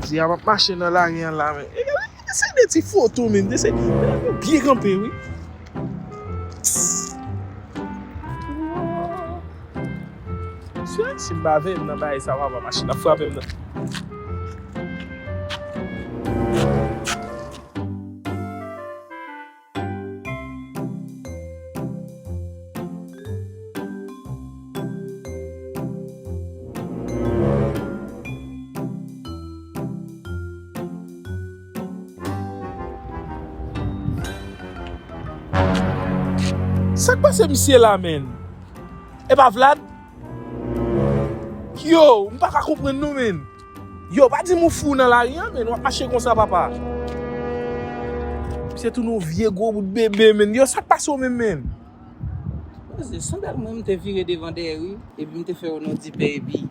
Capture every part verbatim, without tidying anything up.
Jodi a m ap mache nan lari an la, men. E, e, e, se de ti foto, men. De se, men, byen kanpe, wi. Si, si m pa veye m nan bagay sa, papa, machin ap frape m nan. Sa k pase misye la, menn? E pa Vlad? Yo, m pa ka konprann nou, menn. Yo, pa di m ou fou nan lari a, menn. W ap mache konsa, papa. Misye tounen yon vye gwo bout bebe, menn. Yo, sa k pase w menm, menn? Paske sandal mwen, m te vire devan dèyè, wi. Epi m te fè yo nan dipe, epi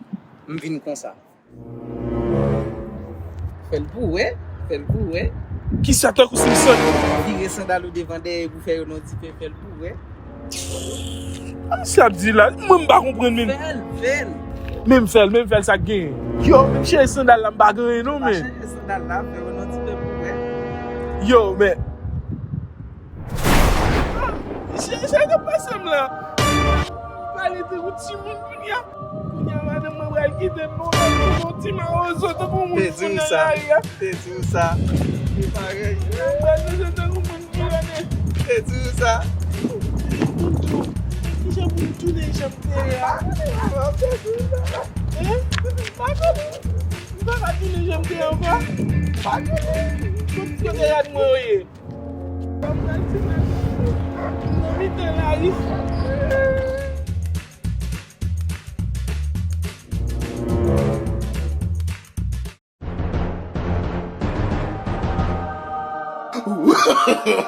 m vin konsa. Fè l pou w wè, fè l pou w wè. Kisa, tankou Simpson? Vire sandal ou devan dèyè pou fè yo nan dipe, fè l pou w wè. Sa misye ap di la, mwen m pa konprann, men. Fè l, fè l. Men m fè l, men m fè l, sa k genyen? Yo, men m chanje sandal la, m pa gen anyen non, men. Pa chanje sandal la, fè yo nan dipe pou w wè. Yo, men. Sa k ap pase m la? Pale tankou timoun kounye a. Kounye a, madanm mwen pral kite m, mwen pral kite yon ti mawozo tankou moun fou nan lari a. Te di w sa. Te di w sa. Li parèy. Mwen pral kite tankou moun fou ane. Te di w sa. Kijan pou m tounen jan m te ye a? Te di w sa. Hein? Pa konnen. M pa ka tounen jan m te ye ankò. Pa konnen. Kote, kote rad mwen yo ye?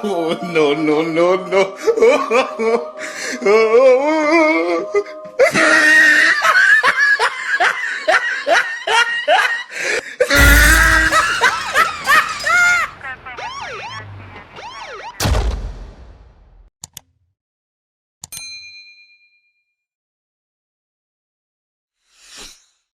Oh, no, no, no, no.